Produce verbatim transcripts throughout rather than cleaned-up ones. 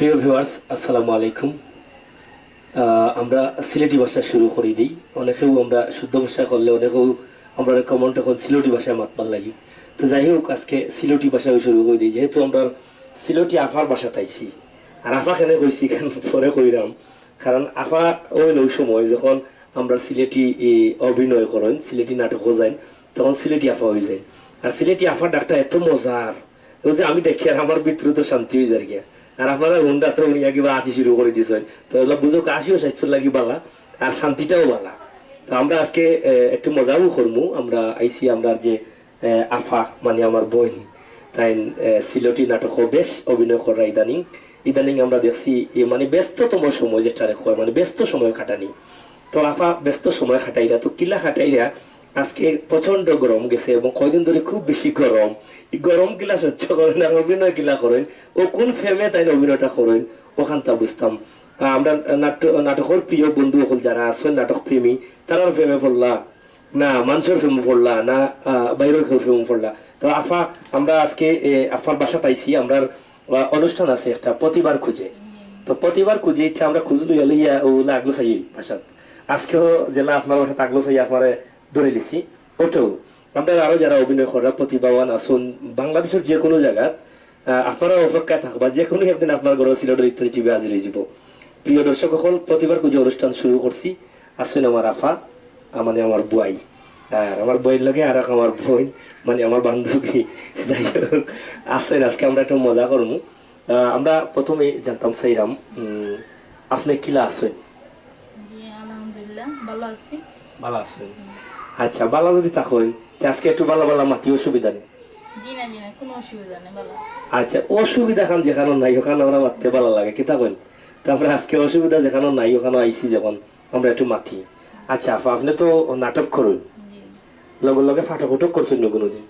প্রিয় ভিউয়ার্স, আসসালামু আলাইকুম। আহ, আমরা সিলেটি ভাষা শুরু করি দিই। অনেকেউ আমরা শুদ্ধ ভাষা করলে অনেকেউ আমরা কমেন্ট এখন সিলেটি ভাষায় মাতবার লাগি। তো যাই হোক, আজকে সিলেটি ভাষায় শুরু করি দিই, যেহেতু আমরা সিলেটি আফার ভাষা তাইছি। আর আফা কেনে কইছি, কেন পরে কইরাম, কারণ আফা ওই নৌ সময় যখন আমরা সিলেটি, এ, অভিনয় করেন, সিলেটি নাটক যাইন, তখন সিলেটি আফা হয়ে যায়। আর সিলেটি আফার ডাকটা এত মজার, ওই যে আমি দেখি আর আমার ভিতরে তো শান্তি হয়ে যায় গিয়া। আর আপনারা হুন্ডা তো উনি আগে আসি শুরু করে দিয়েছেন, তো এগুলো বুঝো আসিও স্বাস্থ্য লাগি বালা, আর শান্তিটাও বালা। তো আমরা আজকে, এ, একটু মজাও করমু। আমরা আইছি আমরা যে, এ, আফা, মানে আমার বোন, তাই, এ, সিলেটি নাটকও বেশ অভিনয় করা ইদানিং। ইদানিং আমরা দেখছি, এ, মানে ব্যস্ততম সময় যেটা হয়, মানে ব্যস্ত সময় কাটানি। তো আফা ব্যস্ত সময় কাটাইরা, তো কিলা কাটাইরা, আজকে প্রচন্ড গরম গেছে এবং কয়দিন ধরে খুব বেশি গরম। এই গরম কিলা সহ্য করেন আর অভিনয় কিলা করেন, ও কোন ফ্রেমে তাই অভিনয়টা করেন, ওখানটা বুঝতাম। আহ, আমরা নাট্য, নাটকর প্রিয় বন্ধু সকল যারা আছেন নাটক প্রেমী, তারার ফ্রেমে পড়লা না, মানুষের ফ্রেমে পড়লা না, আহ, বাইরের কেউ ফ্রেমে পড়লা। তো আফা, আমরা আজকে, এ, আফার বাসা পাইছি, আমরা, আহ, অনুষ্ঠান আছে একটা প্রতিভার খুঁজে। তো প্রতিভার খুঁজে ইচ্ছা আমরা খুঁজ লইয়া লইয়া ও লাগলো চাই বাসাত। আজকেও জেলা আপনার বাসাত আগলো চাই আপনারে ধরে লিছি। ওঠো, আপনারা আরো যারা অভিনয় করা প্রতিভাবান আছেন বাংলাদেশের যে কোনো জায়গাত, আহ, আপনারা অপেক্ষায় থাকবা, যে কোনো একদিন আপনার ঘরে সিলেটের ইত্যাদি টিভি হাজির হয়ে যাব। প্রিয় দর্শক সকল, প্রতিভার খুঁজে অনুষ্ঠান শুরু করছি। আছেন আমার আফা, আ, মানে আমার বুয়াই, আর আমার বুয়াইর লগে আর এক আমার বোন, মানে আমার বান্ধবী। যাই হোক, আছেন, আজকে আমরা একটু মজা করবো। আহ, আমরা প্রথমে জানতাম চাইরাম, উম, আপনি কিলা আছেন? জি, আলহামদুলিল্লাহ, ভালো আছি। ভালো আছেন? আচ্ছা, ভালো যদি থাকেন, তে আজকে একটু ভালো ভালো মাতি অসুবিধা নেই। জি না, জি না, কোনো অসুবিধা নেই, ভালো। আচ্ছা, অসুবিধা খান যেখানে নাই, ওখানে আমরা মাততে ভালো লাগে, কিতা কইন? তো আমরা আজকে অসুবিধা যেখানে নাই, ওখানে আইছি যখন, আমরা একটু মাতি। আচ্ছা, আপা, আপনি তো নাটক করুন, জি। লগে লগে ফাটক উটক করছেন না কোনোদিন?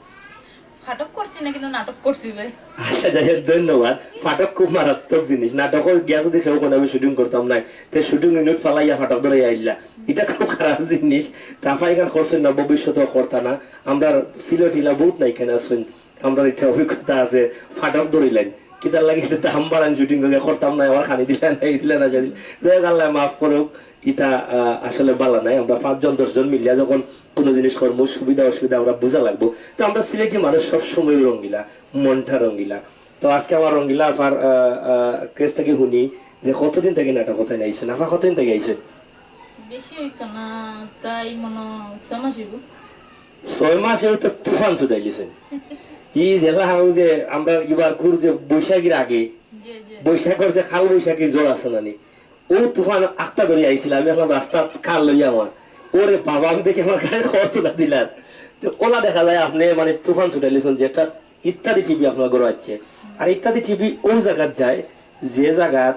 ফাটক করছি না, কিন্তু নাটক করছি ভাই। আচ্ছা, যাই হোক, ধন্যবাদ। ফাটক খুব মারাত্মক জিনিস। নাটকও গিয়া যদি কেউ কোনো আমি শুটিং করতাম নাই, তে শুটিং ইউনিট ফালাইয়া ফাটক ধরে আইলা, এটা খুব খারাপ জিনিস। তাফা এখান করছেন না, ভবিষ্যতেও করতা না। আমরা সিলেটিলা বহুত নাই কেন আছেন, আমরা একটা অভিজ্ঞতা আছে, ফাটক ধরিলেন, কিতার লাগে এটা দাম বাড়ান শুটিং করে করতাম না, আমার খানি দিলেন না, এই দিলেন না, যাই হোক, আল্লাহ মাফ করুক। এটা, আহ, আসলে বালা নাই। আমরা পাঁচজন দশজন মিলিয়া যখন কোনো জিনিস করবো, সুবিধা অসুবিধা আমরা বুঝা লাগবো। তো আমরা সিলেটি মানুষ সবসময় রঙ্গিলা, মনটা রঙ্গিলা। তো আজকে আমার রঙ্গিলা আফার, আহ, আহ, কাছ থেকে শুনি যে কতদিন থেকে নাটক কোথায় আইছেন, আফা কতদিন থেকে আইছেন? বেশি হইতো না, প্রায় মনে হয় ছয় মাস হইব। ছয় মাসে তো তুফান ছুটাই গেছেন। ই জেলা হাউ যে আমরা এবার ঘুর যে বৈশাখীর আগে, জি, জি। বৈশাখের যে কাল বৈশাখী ঝড় আছে না নি, ও তুফান আখতা ধরে আইছিল, আমি এখন রাস্তা কার লইয়া আমার, ওরে বাবা, আমি দেখি আমার গায়ে খবর তুলা দিলাম। তো ওলা দেখা যায় আপনি মানে তুফান ছুটাইলিছেন, যেটা ইত্যাদি টিভি আপনার ঘরে আছে। আর ইত্যাদি টিভি ওই জায়গাত যায়, যে জায়গাত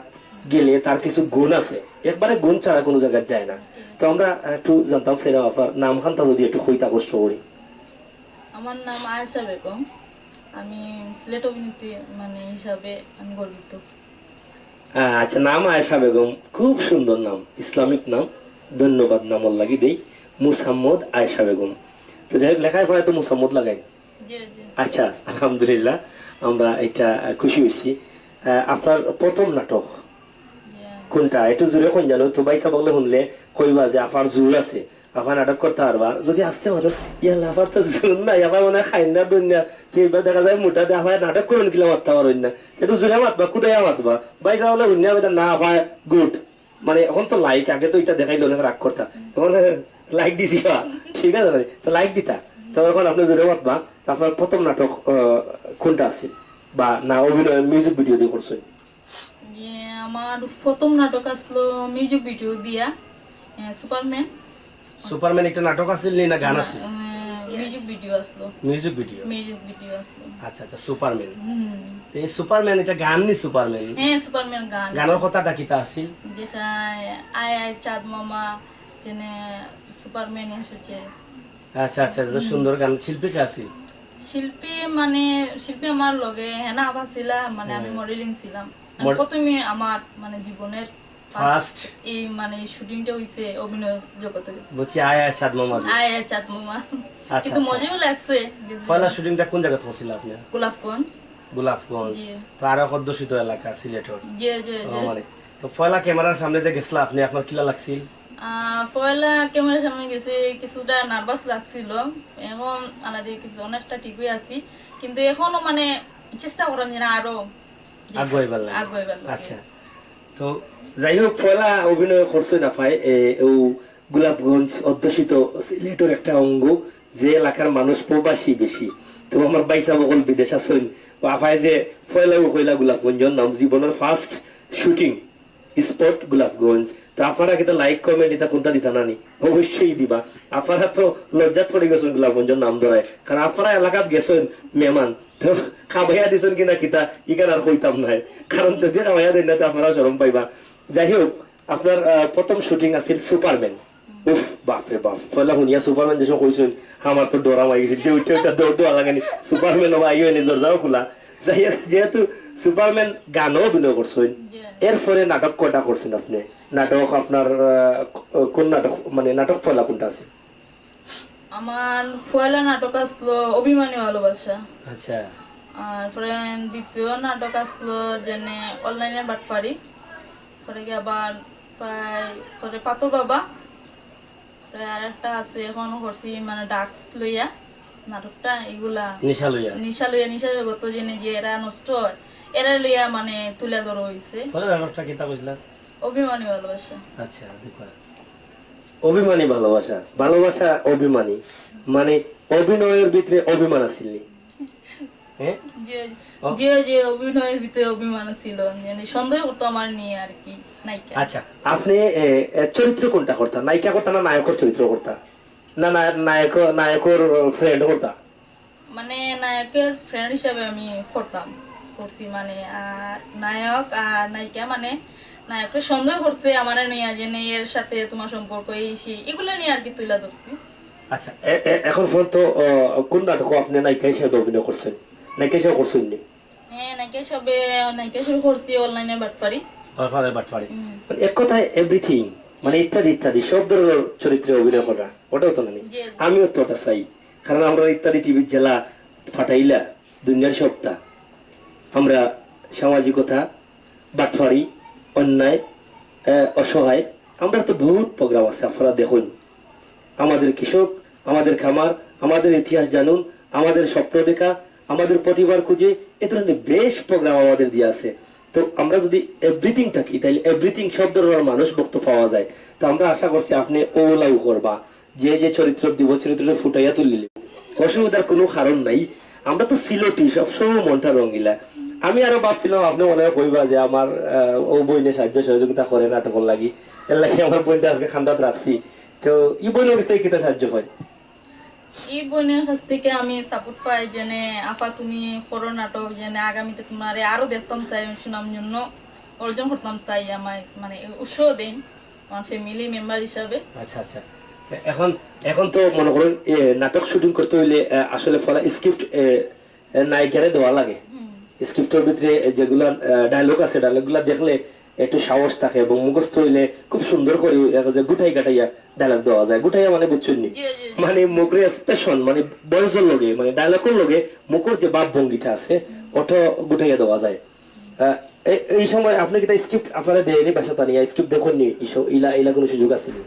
গেলে তার কিছু গুণ আছে, একবারে গুণ ছাড়া কোনো জায়গাত যায় না। তো আমরা একটু জানতাম সেরা আপনার নাম খানটা যদি একটু হইতা কষ্ট করি। আমার নাম আয়েশা বেগম, আমি সিলেট অভিনেত্রী মানে হিসাবে আমি গর্বিত। আহ, আচ্ছা, নাম আয়েশা বেগম, খুব সুন্দর নাম, ইসলামিক নাম, ধন্যবাদ নামর লাগি দেই, মুসাম্মদ আয়েশা বেগম। তো যাই হোক, লেখায় পড়ায় তো মুসাম্মদ লাগাই। জি, জি। আচ্ছা, আলহামদুলিল্লাহ, আমরা এটা, আহ, খুশি হইছি। আহ, আপনার প্রথম নাটক জি। কোনটা? একটু জোরে কোন জানো তো, ভাই সাহেব বললে শুনলে কইবা যে আফার জোর আছে, আফা নাটক করতে পারবা। যদি আসতে মাত্র, ইয়াল্লা, আফার তো জোর নাই, আফা মনে হয় খাইন না, দুন না, তো এবার দেখা যায় মোটা দিয়ে আফা নাটক করুন কিলা মারতে পারবেন না। একটু জোরে মাতবা, কুদাইয়া মাতবা, ভাই সাহেব বললে শুনলে আমি না, আফা গুড। মানে, এখন তো লাইক, আগে তো এটা দেখাইলে অনেক রাগ করতা, এখন লাইক দিছি বা, ঠিক আছে ভাই, তো লাইক দিতা। তো এখন আপনি জোরে মাতবা, আপনার প্রথম নাটক, আহ, কোনটা আছে বা না অভিনয় মিউজিক ভিডিও দিয়ে করছেন? ইয়ে, আমার প্রথম নাটক আসলো মিউজিক ভিডিও দিয়া, আহ, সুপারম্যান। সুপারম্যান একটা নাটক আছিল নি না গান আছিল? আহ, মিউজিক ভিডিও আসলো। Music video. মিউজিক ভিডিও আসলো। আচ্ছা, আচ্ছা, সুপারম্যান। হুম। তো এই সুপারম্যান এটা গান নি সুপারম্যান? হ্যাঁ, সুপারম্যান গান। গানের কথাটা কিতা আছিল? যেটা আয় আয় চাঁদ মামা, যেনে সুপারম্যান এসেছে। আচ্ছা, আচ্ছা, এটা হুম। সুন্দর গান। শিল্পী কে আছিল? শিল্পী মানে, শিল্পী আমার লগে হেনা আফা ছিলা, মানে আমি হ্যাঁ। মডেলিং ছিলাম। আর মড- প্রথমে আমার মানে জীবনের ফার্স্ট ফার্স্ট। এই মানে শুটিংটা হইছে অভিনয় জগতে। বুঝছি, আয় আয় চাঁদ মামা। আয় আয় চাঁদ মামা। আচ্ছা, কিন্তু আচ্ছা। মজাও লাগছে। পয়লা শুটিংটা কোন জায়গাত করছিল আপনি? গোলাপগঞ্জ। গোলাপগঞ্জ। জি। তো আরো অধ্যুষিত এলাকা সিলেটর। জি, জি, জি। ও, মানে, তো পয়লা ক্যামেরার সামনে যে গেছলা আপনি, আপনার কিলা লাগছিল? আহ, পয়লা ক্যামেরার সামনে গেছি, কিছুটা নার্ভাস লাগছিল। এখন আলাদা কিছু অনেকটা ঠিকই আছি, কিন্তু এখনো মানে চেষ্টা করাম যেন আরো আগুয়াইবার লাগে। আগুয়াইবার লাগে। আচ্ছা, তো যাই হোক, পয়লা অভিনয় করছইন আফায়, এ, ও গোলাপগঞ্জ অধ্যুষিত সিলেটর একটা অঙ্গ, যে এলাকার মানুষ প্রবাসী বেশি। তো আমার ভাইসাব অকল বিদেশ আছইন, ও আফায় যে পয়লা ও পয়লা গোলাপগঞ্জর নাম, জীবনের ফার্স্ট শুটিং স্পট গোলাপগঞ্জ। তো আপনারা কিন্তু লাইক কমেন্ট এটা কোনটা দিতা না নি? অবশ্যই দিবা। আপনারা তো লজ্জাত পড়ি গেছইন গোলাপগঞ্জর নাম ধরায়, কারণ আপনারা এলাকাত গেছইন মেহমান, তো খাবাইয়া দিছইন কিনা কিতা ইখান আর কইতাম নায়, কারণ যদি খাবাইয়া দেন না তো আপনারা শরম পাইবা। যাই হোক, আপনার আহ, প্রথম শুটিং আছিল সুপারম্যান। উফ, বাপ রে বাপ, পয়লা শুনিয়া সুপারম্যান যে সময় কইছইন, আমার তো ডর মারি গেছিল, যে উঠে উঠে দৌড় দেওয়া লাগে নি, সুপারম্যান হবা আইও নি, দরজাও খোলা। যাই হোক, যেহেতু সুপারম্যান গানও অভিনয় করছইন, এরপরে নাটক কয়টা করছইন আপনি? নাটক আপনার আহ, ক- কোন নাটক, মানে নাটক পয়লা কোনটা আছে? আমার পয়লা নাটক আসলো অভিমানী ভালোবাসা, আচ্ছা, আর পরে দ্বিতীয় নাটক আসলো যেনে অনলাইনে বাটপারি, পরে কি আবার প্রায় পরে পাতো বাবা, পরে আর একটা আছে এখন করছি মানে ডাক্স লইয়া নাটকটা, এগুলা নিশা লইয়া। নিশা লইয়া, নিশা জগত যেনে যে এরা নষ্ট হয়, এরা লইয়া মানে তুলে ধরা হইছে। পরে নাটকটা কিতা কইছিলা? অভিমানী ভালোবাসা। আচ্ছা, দেখো। অভিমানী ভালোবাসা, ভালোবাসা অভিমানী, মানে অভিনয়ের ভিতরে অভিমান আছিল নি? হ্যাঁ? যে ও। যে যে অভিনয়ের ভিতরে অভিমান ছিল, মানে সন্দেহ করতো আমার নিয়ে আর কি, নায়িকা। আচ্ছা, আপনি এ, এ, চরিত্র কোনটা করতা? নায়িকা করতা না নায়কর চরিত্র করতা? না, না, নায়ক, নায়কর ফ্রেন্ড করতা? মানে নায়কের ফ্রেন্ড হিসাবে আমি করতাম, করছি মানে আর নায়ক আর নায়িকা মানে নায়ককে সন্দেহ করছে আমার নিয়ে যে নেই এর সাথে তোমার সম্পর্ক এই সেই এগুলো নিয়ে আর কি তুলে ধরছি। আচ্ছা, এ- এ- এখন পর্যন্ত আহ, কোন নাটকও আপনি নায়িকা হিসেবে অভিনয় করছেন? নায়িকা হিসেবে করছেন নি? হ্যাঁ, নায়িকা হিসাবে নায়িকা হিসেবে করছি অনলাইনে বাটপারি। অনলাইনে বাটপারি। হুম। মানে এক কথায় এভরিথিং, মানে ইত্যাদি ইত্যাদি সব ধরনের চরিত্রে অভিনয় করা, ওটাও তো নানি? জি। আমিও তো ওটা চাই, কারণ আমরা ইত্যাদি টিভির জেলা ফাটাইলা দুনিয়ার সবটা। আমরা সামাজিকতা, বাটপারি, অন্যায়, আহ, অসহায়, আমরা তো বহুত প্রোগ্রাম আছে, আপনারা দেখুন। আমাদের কৃষক, আমাদের খামার, আমাদের ইতিহাস জানুন, আমাদের স্বপ্ন দেখা, আমাদের প্রতিভার খুঁজে, এ ধরনের বেশ প্রোগ্রাম আমাদের দিয়ে আছে। তো আমরা যদি এভরিথিং থাকি, তাহলে এভরিথিং সব ধরনের মানুষ ভক্ত পাওয়া যায়। তো আমরা আশা করছি আপনি ওলাও করবা, যে যে চরিত্র দিব, চরিত্র ফুটাইয়া তুলিলে অসুবিধার কোনো কারণ নাই। আমরা তো সিলেটি, সবসময় মনটা রঙিলা। আমি আরো ভাবছিলাম আপনি মনে হয় কইবা যে আমার আহ, ও বইনে সাহায্য সহযোগিতা করে নাটকর লাগি, এর লাগি আমার বইনটা আজকে খান্দাত রাখছি। তো এই বইনের কাছ থেকে কিতা সাহায্য হয়? এই বোনের কাছ থেকে আমি সাপোর্ট পাই যেনে আপা তুমি করো নাটক, যেনে আগামীতে তোমারে আরো দেখতাম চাই, সুনাম জন্য অর্জন করতাম চাই, আমায় মানে উৎসাহ দেন আমার ফ্যামিলি মেম্বার হিসাবে। আচ্ছা, আচ্ছা। এখন এখন তো মনে করুন এ, নাটক শুটিং করতে হইলে আহ, আসলে ফলা স্ক্রিপ্ট নায়িকারে দেওয়া লাগে। স্ক্রিপ্টের ভিতরে যেগুলা ডায়লগ আছে, ডায়লগগুলা দেখলে একটু সাহস থাকে এবং মুখস্থ হইলে খুব সুন্দর করে দেখা যায় গুটাই গাটাইয়া ডায়লগ দেওয়া যায়। গুটাইয়া মানে বুঝছেন নি? জি, জি, জি। মানে মুখের এক্সপ্রেশন, মানে ভয়েসর লগে, মানে ডায়লগর লগে মুখের যে ভাব ভঙ্গিটা আছে, ওটা গুটাইয়া দেওয়া যায়। আহ, এ- এই সময় আপনি কিতা স্ক্রিপ্ট আপনারা দেয়নি বাসা তানিয়া, স্ক্রিপ্ট দেখুননি? এই সব- ইলা ইলা কোনো সুযোগ আছে নি?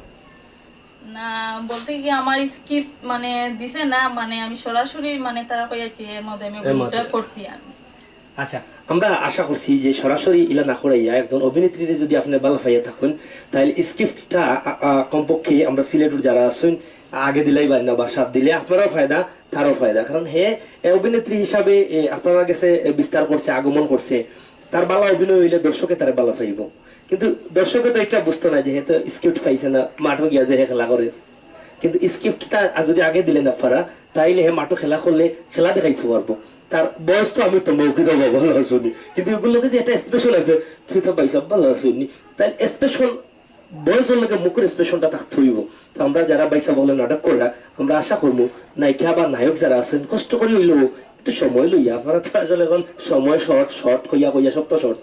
না, বলতে কি আমার স্ক্রিপ্ট মানে দিছে না, মানে আমি সরাসরি মানে তারা কইয়াছি এর মধ্যে আমি এর মধ্যে। অভিনয়টা করছি আমি। আচ্ছা, আমরা আশা করছি যে সরাসরি ইলা না করাইয়া একজন অভিনেত্রীরে যদি আপনি ভালা পাইয়া থাকেন, তাহলে স্ক্রিপ্টটা আ- আ- কমপক্ষে আমরা সিলেটর যারা আছেন আগে দিলাই পারি না বা সাথ দিলে আপনারও ফায়দা, তারও ফায়দা। কারণ হে এ, অভিনেত্রী হিসাবে এ, আপনার গেছে এ, বিস্তার করছে, আগমন করছে, তার ভালা অভিনয় হইলে দর্শকে তারে ভালা পাইব। কিন্তু দর্শকে তো একটা বুঝতো না যে হে তো স্ক্রিপ্ট পাইছে না, মাঠও গিয়া যে হে খেলা করে। কিন্তু স্ক্রিপ্টটা আর যদি আগে দিলে না পারা, তাইলে হে মাঠও খেলা করলে খেলা দেখাইতে পারবো। তার বয়স তো আমি তো মৌখিক ভালো শুনি, কিন্তু এগুলোকে যে একটা এক্সপ্রেশন আছে, ফিতা ভাই সব ভালো শুনি, তাই এক্সপ্রেশন বয়সের লগে মুখের এক্সপ্রেশনটা থাকতে হইব। তো আমরা যারা ভাইসাব বলে নাটক কররা, আমরা আশা করবো নায়িকা বা নায়ক যারা আছেন কষ্ট করে হইলেও একটু সময় লইয়া, আপনারা তো আসলে এখন সময় শর্ট, শর্ট কইয়া কইয়া সব তো শর্ট,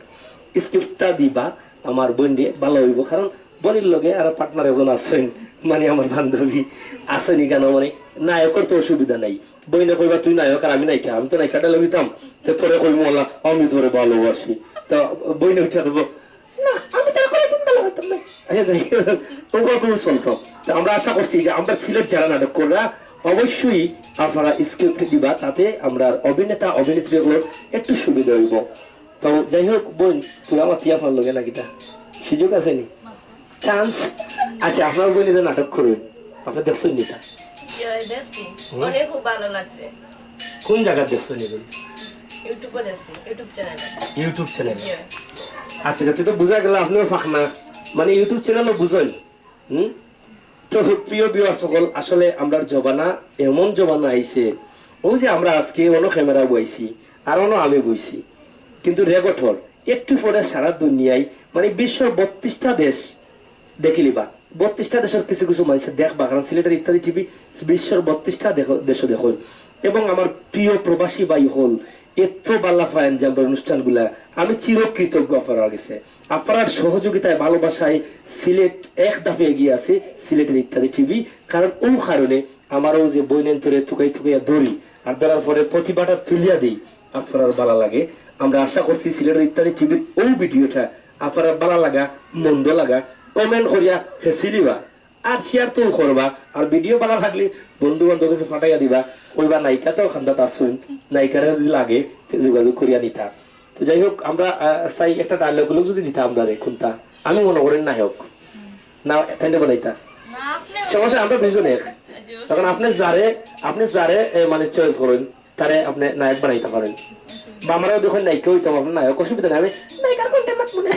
স্ক্রিপ্টটা দিবা আমার বোন দিয়ে ভালো হইব। কারণ বইনর লগে আর পার্টনার একজন আছইন, মানে আমার বান্ধবী আছইন ইখানো, মানে নায়কর তো অসুবিধা নাই। বইনে কইবা, "তুই নায়ক আর আমি নায়িকা, আমি তো নায়িকা ডায়লগ দিতাম।" তে তোরে কইমু, "আল্লাহ, আমি তোরে ভালোবাসি।" তো বইনে উঠে কইবো, "না, আমি তোরে কোনোদিন ভালোবাসতাম না।" আচ্ছা, যাই হোক, ওগুলো খুবই চলতো। তো আমরা আশা করছি যে আমরা সিলেট যারা নাটক কররা, অবশ্যই আপনারা স্ক্রিপ্ট দিবা, তাতে আমরা অভিনেতা অভিনেত্রী অকলর একটু সুবিধা হইব। তো যাই হোক, বইন, তুলা মাতি আপনার লগে না কিতা? সুযোগ আছে নি? চান্স? আচ্ছা, আপনার বইন যে নাটক করইন, আপনি দেখছইন নি তা? জি, দেখছি। হুম। অনেক খুব ভালো লাগছে। কোন জায়গা দেখছইন নি বইন? ইউটিউবে দেখছি, ইউটিউব চ্যানেলে। ইউটিউব চ্যানেলে? জি। আচ্ছা, যাতে তো বুঝা গেল আপনিও ফাঁকনা, মানে ইউটিউব চ্যানেলও বুঝইন। হুম? তো প্রিয় ভিউয়ার্স সকল, আসলে আমরার জমানা এমন জমানা আইছে, ও যে আমরা আজকে অন্য ক্যামেরা বইছি, আর অন্য আমি বইছি, কিন্তু রেকর্ড হল একটু পরে সারা দুনিয়ায়, মানে বিশ্বর বত্রিশটা দেশ দেখিলিবা, বত্রিশটা দেশের কিছু কিছু মানুষ দেখবা, কারণ সিলেটের ইত্যাদি টিভি বিশ্বর বত্রিশটা দেশ দেখইন। এবং আমার প্রিয় প্রবাসী ভাই হল এত বালা পাইন যে আমরা অনুষ্ঠানগুলা, আমি চিরকৃতজ্ঞ আপনারার গেছে। আপনারার সহযোগিতায়, ভালোবাসায় সিলেট এক ধাপে এগিয়ে আছে, সিলেটের ইত্যাদি টিভি। কারণ ও কারণে আমারও যে বইনন্তরে তুকাই তুকাইয়া ধরি, আর ধরার পরে প্রতিভাটা তুলিয়া দেই, আপনারার বালা লাগে। আমরা আশা করছি সিলেটের ইত্যাদি টিভির ও ভিডিওটা আপনারার বালা লাগা, মন্দ লাগা, কমেন্ট করিয়া হেসিলিবা, আর শেয়ার তো করবা, আর ভিডিও বালা লাগলে বন্ধু বান্ধব গেছে ফাটাইয়া দিবা। কইবা নায়িকা তো খান্দাত আছইন, নায়িকারে যদি লাগে তে যোগাযোগ করিয়া নিতা। তো যাই হোক, আমরা, আহ, চাই একটা ডায়লগ গুলো যদি দিতা আমরা রে, কোনটা? আমি মনে করি নায়ক। না, তাইলে বলাইতা। না, আপনি সমস্যা, আমরা দুইজন এক। জি। এখন আপনি যারে, আপনি যারে, এ, মানে চয়েস করেন, তারে আপনি নায়ক বানাইতে পারেন। বা আমরাও যখন নায়িকা হইতাম, আপনার নায়ক, অসুবিধা নাই, আমি নায়িকার কণ্ঠে মাত মনে।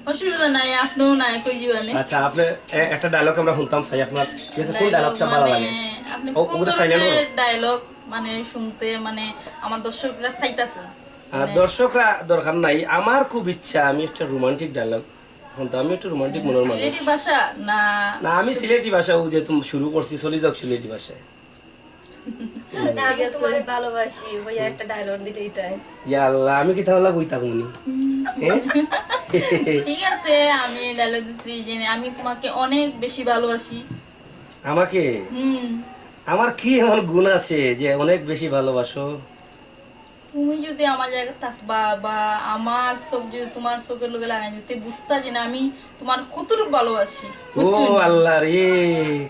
অসুবিধা নাই, আপনিও নায়ক হয়ে যাবেন। আচ্ছা, আপনি এ-, একটা ডায়লগ আমরা শুনতাম চাই আপনার, ঠিক আছে, কোন ডায়লগ ডায়লগটা ভালো মানে লাগে? আপনি ও, কোন ওটা সাইলেন্ট ধরনের করো। ডায়লগ মানে শুনতে মানে আমার দর্শকরা চাইতাছে? আর মানে দর্শকরা দরকার নাই, আমার খুব ইচ্ছা আমি একটা রোমান্টিক ডায়লগ শুনতাম। আমি একটু রোমান্টিক মনের মানুষ। সিলেটি ভাষা না? না, আমি সিলেটি ভাষা, ও যে তুমি শুরু করছি, চলি যাক সিলেটি ভাষায়। না, আমি ঠিক আছে। তোমারে ভালোবাসি, ওই একটা ডায়লগ দিলেই তাই। ইয়া আল্লাহ, আমি কি তাহলে বই থাকবো নি? হ্যাঁ? ঠিক আছে, আমি ডায়লগ দিচ্ছি যে আমি তোমাকে অনেক বেশি ভালোবাসি। আমাকে? হুম। আমার কি এমন গুণ আছে যে অনেক বেশি ভালোবাসো? তুমি যদি আমার জায়গায় থাকবা বা আমার চোখ যদি তোমার চোখের লগে লাগাই দিতে, বুঝতা যে না আমি তোমার কতটুকু ভালোবাসি, ও বুঝছো নি? আল্লাহ রে,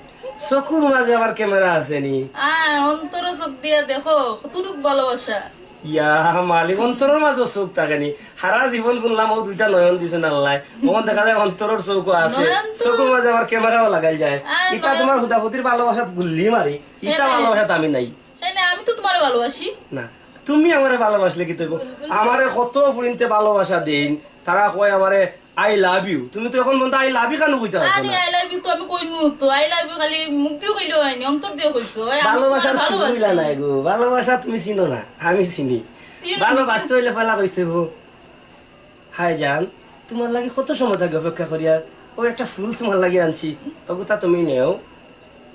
চকুর মাঝে আবার ক্যামেরা আছে নি? আহ, অন্তর চোখ দিয়া দেখো কতটুকু ভালোবাসা। ইয়া মালিক, অন্তরের মাঝে চোখ থাকে নি? সারা জীবন গুনলাম, ও দুইটা নয়ন দিছে না আল্লাহ, অখন দেখা যায় অন্তরের চোখও আছে, নয়ন তো চকুর মাঝে আবার ক্যামেরাও লাগাই যায়। আর ইটা নয়ন তোমার হুদাহুদির ভালোবাসাত গুল্লি মারি, ইটা হ্যাঁ। ভালোবাসাত আমি নাই। তাই না? আমি তো তোমারে ভালোবাসি। না, তুমি আমারে ভালোবাসলে কি তৈব? আমারে কত ফুরিন্তে ভালোবাসা দেইন, তারা কয় আমারে "I love you"। তুমি তো এখন পর্যন্ত "I love you" কেন কইতে পারছো আরে, না? "I love you" তো আমি কইমু তো। "I love you" খালি মুখ দিয়ে কইলে হয়নি, অন্তর দিয়ে কইতো। ওই আমি ভালোবাসার তোমারে সুর ভালোবাসি। বুঝলা না গো, ভালোবাসা তুমি চিনো না, আমি চিনি। চিনো না। ভালোবাসতে হইলে পয়লা কইতে হইব, "হাই জান, তোমার লাগি কত সময় থাকি অপেক্ষা করি, আর ও একটা ফুল তোমার লাগি আনছি, ওগুতা তুমি নেও।"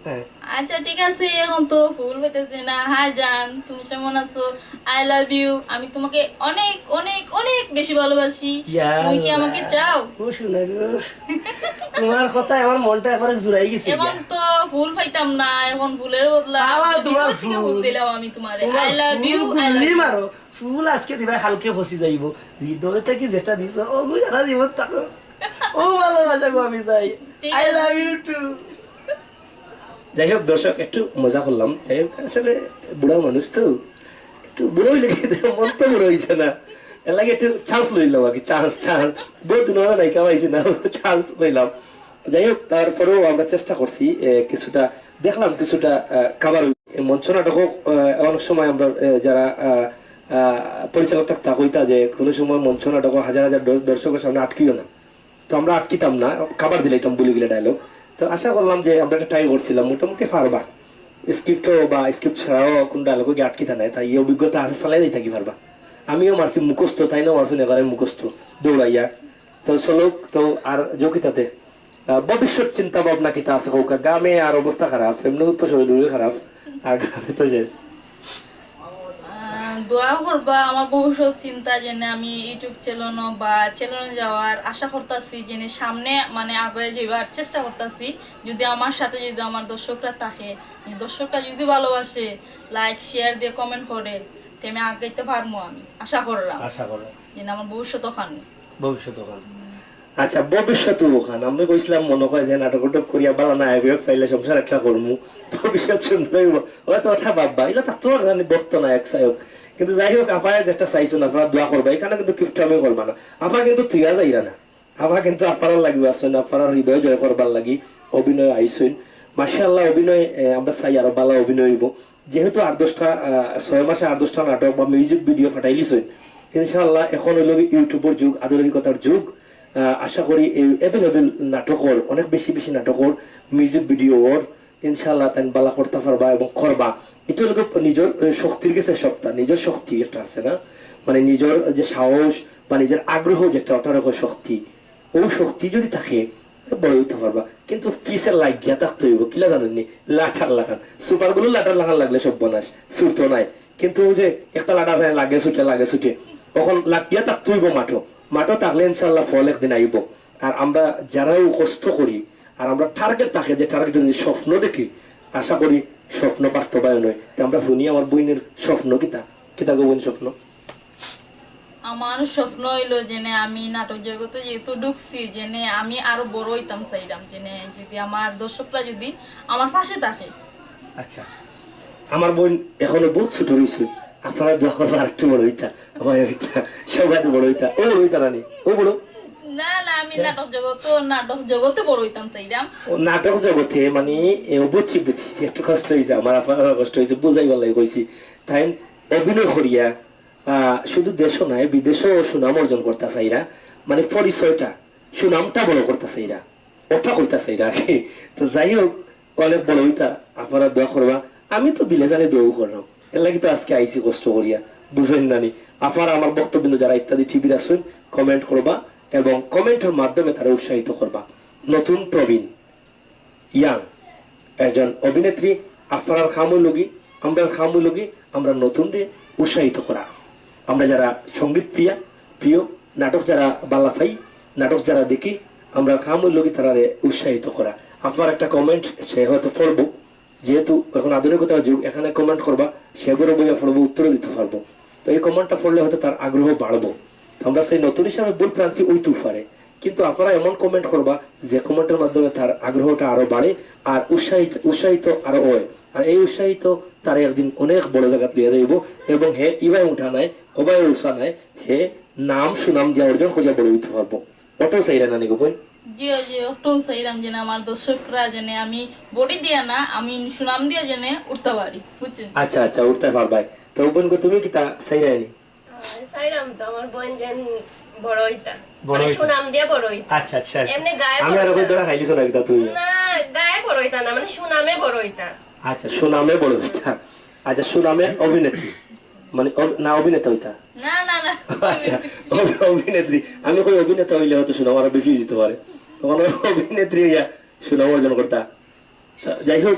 হ্যাঁ। আচ্ছা, ঠিক আছে, এখন তো ফুল পেতেছি না। হাই জান, তুমি কেমন আছো? "I love you", আমি তোমাকে অনেক, অনেক, অনেক বেশি ভালোবাসি। ইয়া তুমি কি আল্লাহ। আমাকে চাও? ও শোনা গো, তোমার কথা আমার মনটা একেবারে জুড়াই গেছে এখন গিয়া। তো ফুল পাইতাম না, এখন ফুলের বদলা আবার আমি তোমার হৃদয় থেকে ফুল ফুল। দিলাম আমি তোমারে। তোমার "I love full you, I love গুল্লি you"। মারো, ফুল আজকে দিবায়, কালকে ফসি যাইব। হৃদয় থেকে যেটা দিছো, ও গো, সারা জীবন থাকো। ও ভালোবাসা গো, আমি চাই। ঠিক "I আছে। Love you too"। যাই হোক দর্শক, একটু মজা করলাম। যাই হোক, আসলে বুড়া মানুষ তো, একটু বুড়া হইলে কি মন তো বুড়া হইছে না, এর লাগে একটু চান্স লইলাম আর কি, চান্স, চান্স। বহুত দিন হলো নায়িকা পাইছি না, চান্স লইলাম। যাই হোক, তারপরেও আমরা চেষ্টা করছি, এ, কিছুটা দেখলাম, কিছুটা, আহ, কাবার। এ, মঞ্চ নাটকও, আহ, অনেক সময় আমরা, এ, যারা, আহ, আহ, পরিচালক থাকতা কইতা যে কোনো সময় মঞ্চ নাটকও হাজার হাজার দর-, দর্শকের সামনে আটকিও না। তো আমরা আটকিতাম না, কাবার দিলাইতাম বুলি গেলে ডায়লগ। তো আশা করলাম যে আমরা একটা ট্রাই করছিলাম, মোটামুটি পারবা। স্ক্রিপ্টও বা স্ক্রিপ্ট ছাড়াও কোন ডায়লগও গিয়ে আটকিতা নাই, তাই এই অভিজ্ঞতা আছে, চালাই যাই থাকি পারবা। আমিও মারছি মুখস্থ, তাই না মারছি এবারে মুখস্থ, দৌড়াইয়া। তো চলুক, তো আর যোগিতাতে, আহ, ভবিষ্যৎ চিন্তা ভাবনা কিতা আছে কউক্কা? গামে আর অবস্থা খারাপ, এমনিও তো শরীর খারাপ, আর গামে তো শেষ। আহ, দোয়া করবা আমার ভবিষ্যৎ চিন্তা, যেন আমি YouTube চ্যানেল বা চ্যানেল যাওয়ার আশা করতাছি, যেন সামনে মানে আগে যাইবার চেষ্টা করতাছি। যদি আমার সাথে যদি আমার দর্শকরা থাকে, দর্শকরা যদি ভালোবাসে, লাইক শেয়ার দিয়ে কমেন্ট করে, তে আমি আগাইতে পারবো, আমি আশা করলাম। আশা করলাম। যেন আমার ভবিষ্যৎ ওখানে। ভবিষ্যৎ ওখানে। আচ্ছা, ভবিষ্যৎ ওখান। আমি কইছিলাম মনে হয় যে নাটক উটক করিয়া বালা নায়ক পাইলে সংসার একটা করমু, ভবিষ্যৎ সুন্দর হইব। হয়তো ওটা ভাববা, এটা থাকতে পারে না, বক্ত নায়ক সায়ক। কিন্তু যাই হোক, আপায় যেটা চাইছো না, আপনারা দোয়া করবা, এখানে কিন্তু কিপটামি করবা না। আপা কিন্তু তুইয়া যাইরা না, আপা কিন্তু আপনারার লাগি আছইন, আপনারার হৃদয় জয় করবার লাগি অভিনয় আইছইন। মাশাআল্লাহ, অভিনয়, এ, আমরা চাই আরো ভালো অভিনয় হইব। যেহেতু আট দশটা, আহ, ছয় মাসে আট দশটা নাটক বা মিউজিক ভিডিও ফাটাইলিছইন, ইনশাআল্লাহ এখন হইল কি YouTube-র যুগ, আধুনিকতার যুগ। আহ, আশা করি এই অ্যাভেলেবল নাটকর, অনেক বেশি বেশি নাটকর মিউজিক ভিডিও ওর, ইনশাআল্লাহ তাই বালা করতে পারবা এবং করবা। এটা হলো কি নিজের, এ, শক্তির গেছে সবটা, নিজের শক্তি একটা আছে না, মানে নিজের যে সাহস বা নিজের আগ্রহ যেটা, ওটার উপর শক্তি। ও শক্তি যদি থাকে, বড় হইতে পারবা। কিন্তু পিছে লাগিয়া থাকতে হইব, কিলা জানেননি? লাটার লাখান। সুপার গুলো লাটার লাখান লাগলে সব বনাস, ছুটতো নাই। কিন্তু ওই যে একটা লাটা যায়, লাগে ছুটে, লাগে ছুটে, তখন লাগিয়া থাকতে হইব মাঠো। মাঠো থাকলে ইনশাল্লাহ ফল একদিন আইব। আর আমরা যারাও কষ্ট করি, আর আমরা টার্গেট থাকে, যে টার্গেট যদি স্বপ্ন দেখি, আশা করি স্বপ্ন বাস্তবায়ন হয়। তো আমরা শুনি আমার বইনের স্বপ্ন কিতা, কিতা গো বইন স্বপ্ন? আমার স্বপ্ন হইলো যেনে আমি নাটক জগতে যেহেতু ঢুকছি, যেনে আমি আরো বড় হইতাম চাইলাম, যেনে যদি আমার দর্শকরা যদি আমার পাশে থাকে। আচ্ছা, আমার বইন এখনো বহুত ছোট রইছে, আপনারা দোয়া করবা আরেকটু বড় হইতা, হয় হইতা, সবাই বড় হইতা, ও বড় হইতা রানী, ও বড়। না না, আমি নাটক জগত, নাটক জগতে বড় হইতাম চাইলাম। ও, নাটক জগতে মানে, এ, ও বুঝছি, বুঝছি, একটু কষ্ট হইছে আমার, আপনার কষ্ট হইছে, বুঝাইবার লাগি কইছি। তাই অভিনয় করিয়া, আহ, শুধু দেশও নয়, বিদেশেও সুনাম অর্জন করতা চাইরা, মানে পরিচয়টা, সুনামটা বড় করতা চাইরা, ওটা করতা চাইরা আর কি। তো যাই হোক, অনেক বড় হইতা, আপনারা দোয়া করবা। আমি তো দিলে জানে দোয়াও করলাম, এর লাগি তো আজকে আইছি কষ্ট করিয়া, বুঝেন না নি? আপনারা আমার ভক্তবৃন্দ যারা ইত্যাদি টিভির আছেন, কমেন্ট করবা এবং কমেন্টের মাধ্যমে তারা উৎসাহিত করবা। নতুন প্রবীণ, ইয়াং একজন অভিনেত্রী, আপনারার কাম হইল কি, আমরার কাম হইল কি, আমরা নতুনরে উৎসাহিত করা। আমরা যারা সঙ্গীত প্রিয়া, প্রিয়, নাটক যারা বালা পাই, নাটক যারা দেখি, আমরার কাম হইল কি তারারে উৎসাহিত করা। আপনার একটা কমেন্ট সে হয়তো পড়বো, যেহেতু এখন আধুনিকতার যুগ, এখানে কমেন্ট করবা, সে বড় বইয়া পড়বো, উত্তরও দিতে পারবো। তো এই কমেন্টটা পড়লে হয়তো তার আগ্রহ বাড়বো। তো আমরা সেই নতুন হিসাবে ভুল ভ্রান্তি হইতেও পারে, কিন্তু আপনারা এমন কমেন্ট করবা যে কমেন্টের মাধ্যমে তার আগ্রহটা আরো বাড়ে, আর উৎসাহিত, উৎসাহিত আরো হয়। আর এই উৎসাহিত তার একদিন অনেক বড় জায়গাত লইয়া যাইব, এবং হে ইবায় উঠা নাই, ওবায় উঠা নাই, হে নাম সুনাম দিয়া অর্জন করিয়া বড় হইতে পারবো। ওটাও চাইরা না নি গো বইন? জি, জি, ওটাও চাইলাম যেন আমার দর্শকরা যেন আমি বডি দিয়া না, আমি সুনাম দিয়া যেন উঠতে পারি, বুঝছেন? আচ্ছা, আচ্ছা, উঠতে পারবাই। তো বইন গো, তুমি কিতা চাইরায় নি? আহ, চাইলাম তো আমার বোন যেন বড় হইতা। বড় মানে হইতা। সুনাম দিয়া বড় হইতা। আচ্ছা, আচ্ছা, আচ্ছা। এমনি গায়ে আমি বড় আর ওই হইতা। ধরা খাইলিছো না কিতা তুমি? না, গায়ে বড় হইতা না, মানে সুনামে বড় হইতা। আচ্ছা, সুনামে বড় হইতা। আচ্ছা, সুনামে অভিনেত্রী। মানে অভ-, না, অভিনেতা হইতা? না, না, না। আচ্ছা, অভি-, অভিনেত্রী। আমি কই অভিনেতা হইলে হয়তো সুনাম আরো বেশি হইতে পারে। তখন অভিনেত্রী হইয়া সুনাম অর্জন করতা। যাই হোক,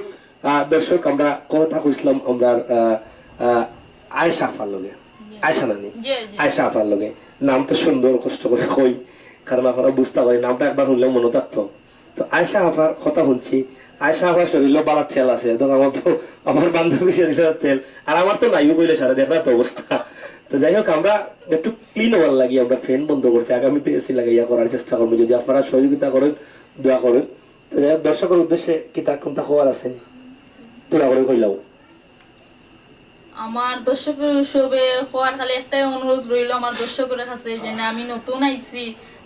আহ, দর্শক, আমরা কথা কইছিলাম আমরা, আহ, আহ, আয়েশা আফার লগে। আয়েশা নানি? জি, জি। আয়েশা আফার লগে। নাম তো সুন্দর, কষ্ট করে কই, কারণ আপনারা বুঝতে পারি, নামটা একবার শুনলেও মনে থাকতো। তো আয়েশা আফার কথা শুনছি, আয়েশা আফার শরীরও বালা তেল আছে, তো আমার তো, আমার বান্ধবী শরীরও তেল, আর আমার তো নাইও কইলে সারা দেখরা তো অবস্থা। তো যাই হোক, আমরা একটু ক্লিন হওয়ার লাগি আমরা ফ্যান বন্ধ করছি, আগামীতে এসি লাগাইয়া করার চেষ্টা করবো, যদি আপনারা সহযোগিতা করেন, দোয়া করেন। তো যাই হোক, দর্শকের উদ্দেশ্যে কিতা কোনটা খবর আছে, তোরা করে কইলাও। আমার দর্শকের উৎসবে খোয়ার খালি একটাই অনুরোধ রইল আমার দর্শকের কাছে, যে না, আমি নতুন আইছি,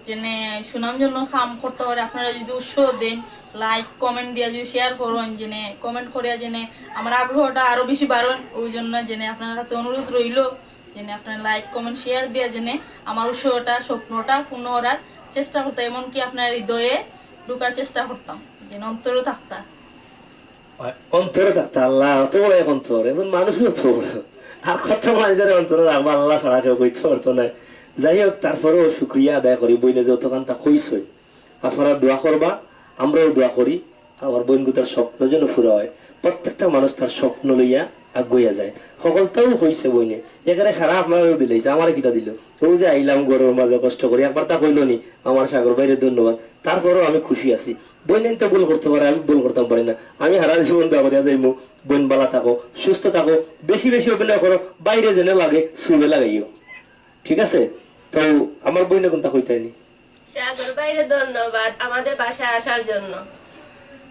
যে না, সুনাম জন্য কাম করতে পারে। আপনারা যদি উৎসাহ দেন, লাইক কমেন্ট দিয়া যদি শেয়ার করেন, যে না, কমেন্ট করিয়া যে না, আমার আগ্রহটা আরো বেশি বাড়ন, ওই জন্য যে না, আপনার কাছে অনুরোধ রইল, যে না, আপনারা লাইক কমেন্ট শেয়ার দিয়া যে না, আমার উৎসাহটা, স্বপ্নটা পূর্ণ করার চেষ্টা করতে, এমনকি আপনার হৃদয়ে ঢুকার চেষ্টা করতাম, যে না, অন্তরে থাকতা। অন্তরে থাকতা, আল্লাহ, অত বড় এক অন্তর, একজন মানুষই অত বড়। আর কত মানুষের অন্তরে রাখবা, আল্লাহ ছাড়া কেউ কইতে পারতো না। যাই হোক, তারপরেও শুক্রিয়া আদায় করি, বইনে যে অতখানতা কইছই। আপনারা দোয়া করবা, আমরাও দোয়া করি, আমার বইন গুতার স্বপ্ন যেন পুরা হয়। প্রত্যেকটা মানুষ তার স্বপ্ন লইয়া আগুইয়া যায়। সকলটাও হইছে বইনে, একেরে সারা আপনারেও দিলাইছে, আমারে কিতা দিল? অউ যে আইলাম ঘরর মাঝে কষ্ট করি, একবার তা কইলো নি, "আমার সাগর ভাইরে ধন্যবাদ।" তারপরেও আমি খুশি আছি। বইনাইন্তে ভুল করতে পারে, আমি ভুল করতাম পারি না। আমি হারা জীবন দোয়া করিয়া যাইমু, বইন বালা থাকো, সুস্থ থাকো, বেশি বেশি অভিনয় করো, বাইরে যেনে লাগে সুবে লাগাইও, ঠিক আছে? তো আমার বইনে কুন্তা কইতায় নি? সাগর ভাইরে ধন্যবাদ আমাদের বাসায় আসার জন্য।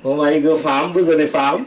ও মাই গো, ফার্ম বুঝো নি, ফার্ম।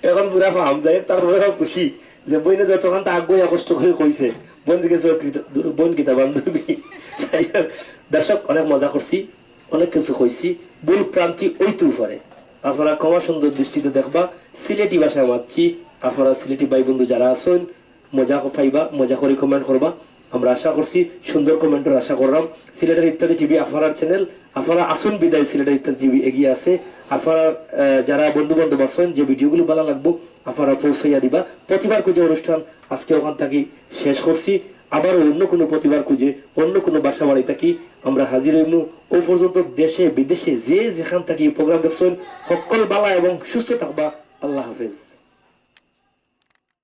এখন পুরা ফার্ম যায়, তারপরে খুশি যে বইনে যতক্ষণ তা আগুয়া কষ্ট করি কইছে, বইন দিকে চোখ কিতা-, বইন কিতা বান্ধবী। যাই হোক, দর্শক, অনেক মজা করছি, অনেক কিছু কইছি, ভুল ভ্রান্তি অইতেও পারে। আপনারা ক্ষমা সুন্দর দৃষ্টিতে দেখবা, সিলেটি ভাষায় মাতছি। আপনারা সিলেটি ভাই বন্ধু যারা আছইন, মজা পাইবা, মজা করি কমেন্ট করবা। আমরা আশা করছি, সুন্দর কমেন্টর আশা করলাম। সিলেটের ইত্যাদি টিভি আপনারার চ্যানেল, আপনারা আছইন বিদায় সিলেটের ইত্যাদি টিভি এগিয়ে আছে। আপনারা, আহ, যারা বন্ধু বান্ধব আছইন, যে ভিডিওগুলো ভালা লাগবো, আপনারা পৌঁছাইয়া দিবা। প্রতিবার খুঁজে অনুষ্ঠান আজকে ওখান থাকি শেষ করছি। আবার অন্য কোনো প্রতিবার খুঁজে অন্য কোনো বাসা বাড়ি থাকি আমরা হাজির হইমু। ও পর্যন্ত দেশে বিদেশে যে যেখান থাকি প্রোগ্রাম দেখছইন, সকল ভালা এবং সুস্থ থাকবা। আল্লাহ হাফেজ।